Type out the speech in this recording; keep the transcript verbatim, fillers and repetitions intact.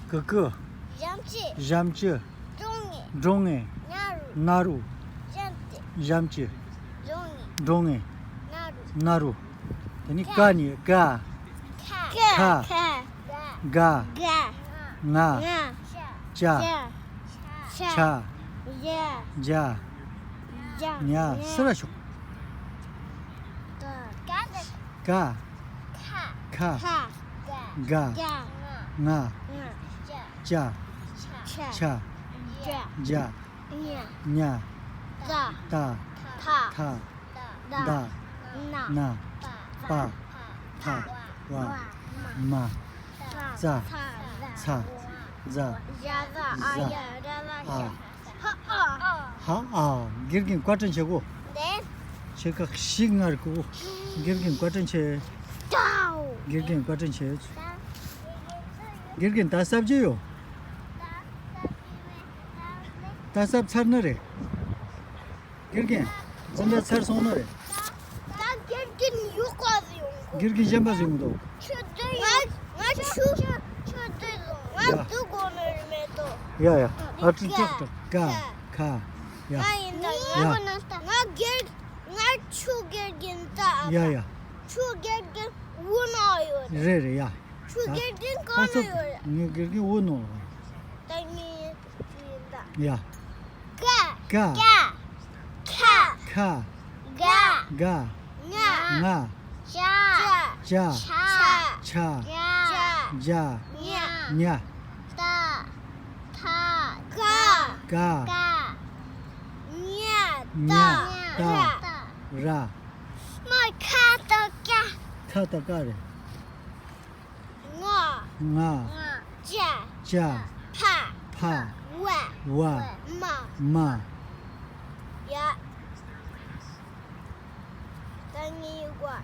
ཀུ་ཀུ། ཞབས་ཕྱི། ཞབས་ཕྱི། འགྲོ་ངེས། འགྲོ་ངེས། ན་རུ། ན་རུ། ཞབས་ཕྱི། ཞབས་ཕྱི། འགྲོ་ངེས། འགྲོ་ངེས། ན་རུ། ན་རུ། དེ་ནི་ཀ་ནི་ཀ། ཁ། ཁ། ཁ། ག། ག། ང་། ང་། ཅ། ཅ། ཅ། ཅ། ཇ། ཇ། ཇ། ཉ། སི་ར་ཤོག་ཀ། ཁ། ཁ། ག། ག། ང་། ཅ། ཅ། ཇ། ཉ། ཉ། ཏ། ཏ། ཐ། ཐ། ད། ན། ན། པ། པ། ཕ། བ། མ། ཙ། ཚ། ཛ། ཧ། ཨ། ཧ། ཨ། དགེ་རྒན་བཀའ་དྲིན་ཆེ་གོ། ཆེ་ཁག་ཞིག་ངར་གོ། དགེ་རྒན་བཀའ་དྲིན་ཆེ། དགེ་རྒན་བཀའ་དྲིན་ཆེ། དགེ་རྒན་ད་གསབ་ཀྱི་ཡོད། ད་གསབ་ཚར་ནི་རེད། དགེ་རྒན། འཛིན་གྲྭ་ཚར་སོང་ནི་རེད། ད་དགེ་རྒན་ཡོད་ག་ཟེ་ཡོང་གོ། དགེ་རྒན་གཞན་པ་ཟེ་ཡོང་དོ། ཆུ་དུ་ཡོད། ང་ཆུ་ཆུ་དུ་ཡོད། ང་ཡ། དུ་གོ་ནི་མེད་དོ། ཡ་ཡ། ཨ་ཀྲི་ཀྲག་ཀྲག་ཀ། ཁ། ཡ། ང་ཡིན་ད། ཡ། ང་གོ་ན་ད། ང་དགེ་ང་ཆུ་དགེ་རྒན་ད། ཡ་ཡ། ཆུ་དགེ་རྒན་འོ་ན་ཡོད། རེད་རེད་ཡ། ཆུ་དགེ་རྒན་ག་ན་ཡོད། ངའི་དགེ་རྒན་འོ་ནོ། ད་ངའི་ཡིན་ད། ཡ། ཀ། ཀ། ཀ། ཁ། ཁ། ག། ག། ང་། ང་། ཅ། ཅ། ཆ། ཆ། ཇ། ཇ། ཉ། ཉ། ཏ། ཐ། ག། ག། ག། ཉ། ཉ། ཏ། ཏ། ར། ར། མ་ཁ་ཏ་ཀ་ཁ་ཏ་ཀ་རེད། ང་། ང་། ང་། ཅ། ཅ། ཕ། ཕ། བ། བ། མ། མ། ཡ། ད་ངའི་གོ།